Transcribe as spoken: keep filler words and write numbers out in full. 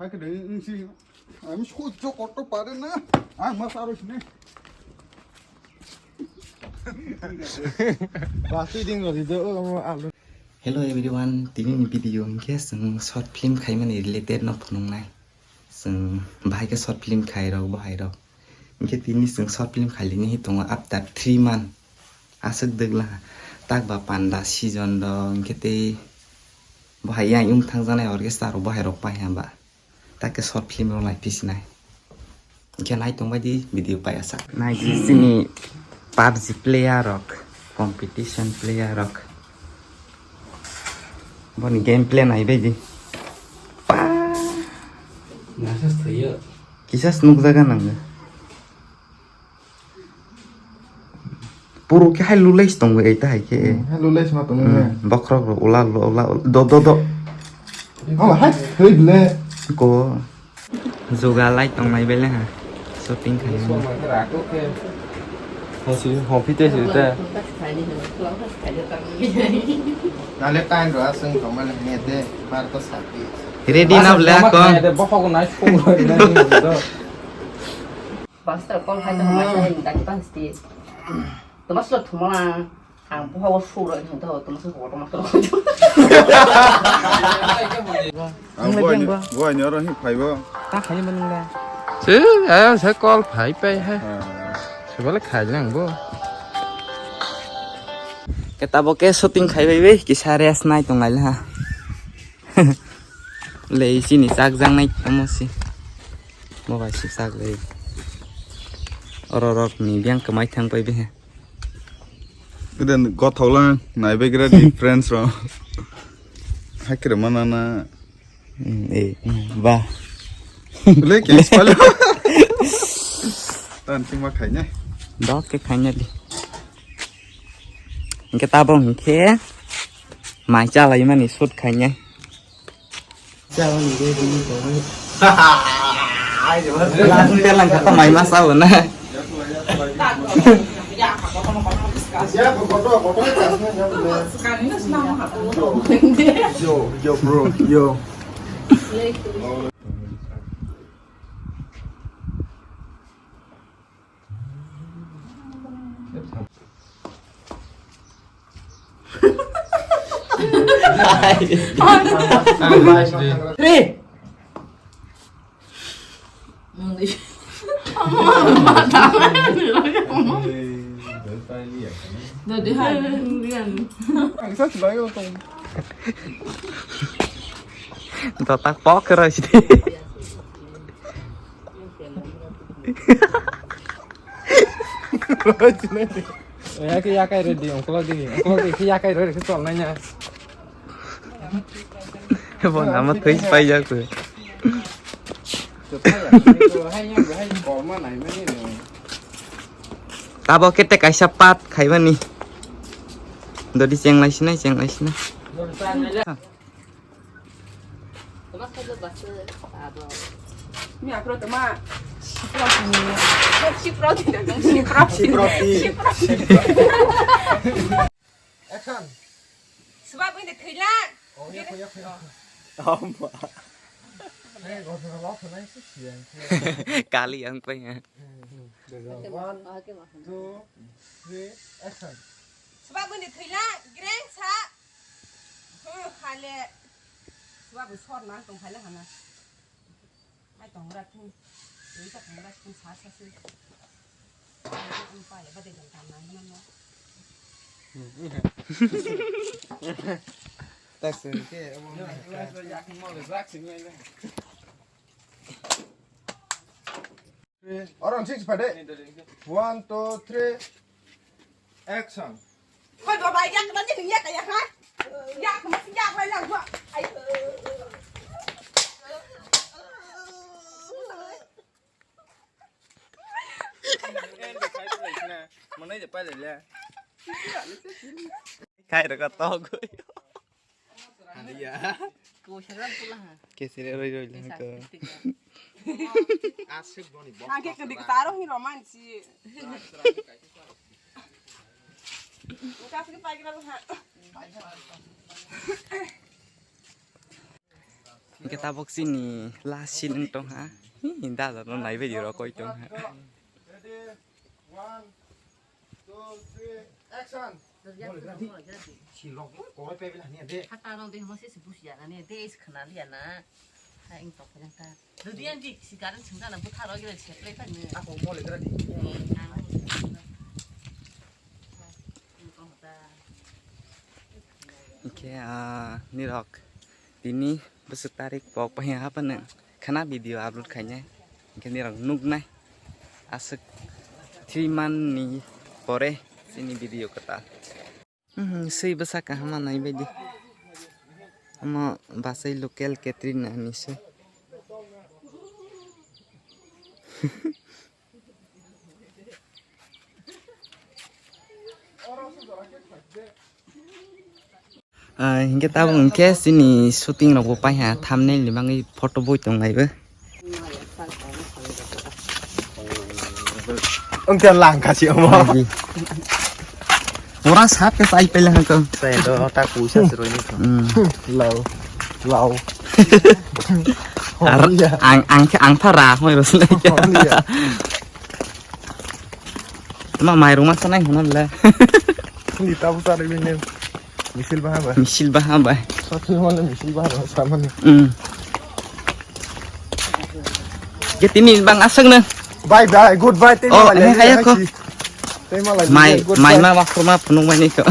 Ang sujjo korto pare na. Ang mas aro sini. Basui ding rodi do, o, alu. Hello everyone, tini ni video hwnkhe chwng short film khaimani related no phunuknai. Chwng bahai khe short film khairok, bohairok. Hwnkhe tini chwng short film khailini hi tongo after three month. Aswk dwgla tak ba panda season rok hwnkhe tei bohai yang yung thangjaknai orchestra rok bohairok pai hwnba. Tak khe short film rok nai pisinai. Hwnkhe nai tongbai di video pai asa. Nai di chini pubg player rok, competition player rok. Boni gameplay nai bai di. Pa. Nasa thwiyo. Kisa nukjaga nang. Puro khe hai lulai se tongo eta hai khe. Hmm, hai lulai se ma tongo ne. Hmm, bokhorok rok ula ula ula ula, do do do. Hala hai thwi ble. Ko. Juga lai tongnai bele ha. Shooting khai. Hosi, hopi te si te. Nale time ro asung tongma ne te, mar to sapi. Ready na ble kon. Bokhok nai sung ro nai do. Pastor call khai tong mai sai dagi pasti. Tomas lo thumala ang poha o suro ni to tomas ko tomas ko. Ang buai ni, buai ni oro hi phaibo. Ta khai man le. Se, a, se call phai pai hai. Sebale khai lang bo. Ke tabo ke shooting khai bai bai kisa rest nai tong lai ha. Lei chini chak jang nai tamo si. Bo bai si chak lei. Oro rok ni biang kwmai thang pai bihe. Gden gothok lang nai bai gra di friends ro. Hakre mana na. Hmm, eh, hmm, ba. Le ke spalo. Tan sing ma khai ne. Dok ke khai ne di. Hingke tabo hingke mai chalai mani shoot khai ne. Langsung telang kata mai masa na. Yo, yo, bro, yo. Three. Dotak pok kero sidi. Ya ke yakai redi ongkolo di ongkolo di ke yakai redi ke tol nanya. Bo nama thwi pai jak tu. Tabo kete kaisa pat khaimani. Dodi chenglai sinai chenglai sinai. Toma khajo bus abo. Mi apro toma. Siproti. Siproti. Siproti. Action. Suba bini thwilang. Oh, ya, ya, ya. Toma. Hey, gotoro lo thonai si siang. Kali yang pai ha. One, two, three, action. Suba bini thwilang, greng sa. Hmm, khale. Suba bu sor nang tong khale hana. Ai tong ra thung. Ui ta tong ra thung sa sa si. Ang pa ya ba de gam tam nang na no. Tak se ke abo. Oro six pade. One, two, three. Action. Hoi baba, yak na ni yak ya ha. Yak mas yak lai lang ba. Ai. Manai de pai le. Kai ro ka to go. Haliya. Ko sagra pula ha. Kesere roi roi lang ko. Asik boni bok. Angke kedik taro hi romansi. Ukas ke pai kira ha. Hingke tabok chini last scene wng tong ha. Hi, dada no naibai di rokoi tong ha. Ready? One, two, three, action. Silok koroi pebela ni de. Hata rong de mo se se busi ya na ni de is khana liya na. Ha ing tok yang ta. Dodi yang di si garan chungda na butharo gila cheplai ta ni. Ako mo le gra di. Hingke, ah, nirok tini bwswk tarik pok pahi haphano khana video upload khainai. Hingke nirok nuknai aswk three month ni pore chini video kwtal. Hmm, swi bwsa kaham ma naibaidi. Omo bachai local Katrina ni se. Ah, hingke tabuk hingke chini shooting rok bo paiha, thumbnail ni bagwi photo boi tong lai bo. Wngkhe langkha si omo. Nai di. Pura sap khe chai pele hangko. Chai do ta kuisa se roi ni. Hmm. Lau. Lau. Ar ang, ang khe ang pha ra hoi ro sinai. Ma mairung ma sanai hwnam le. Ni tabu sari bini. Misil baha ba. Misil baha ba. Satu mana misil baha ba sama ni. Hmm. Ke tini bang aswk na. Bye bye, goodbye. Tei oh, malai, eh, hai hai ko. Tei malai, mai, goodbye. Mai ma wakruma phunuk mai ni ko.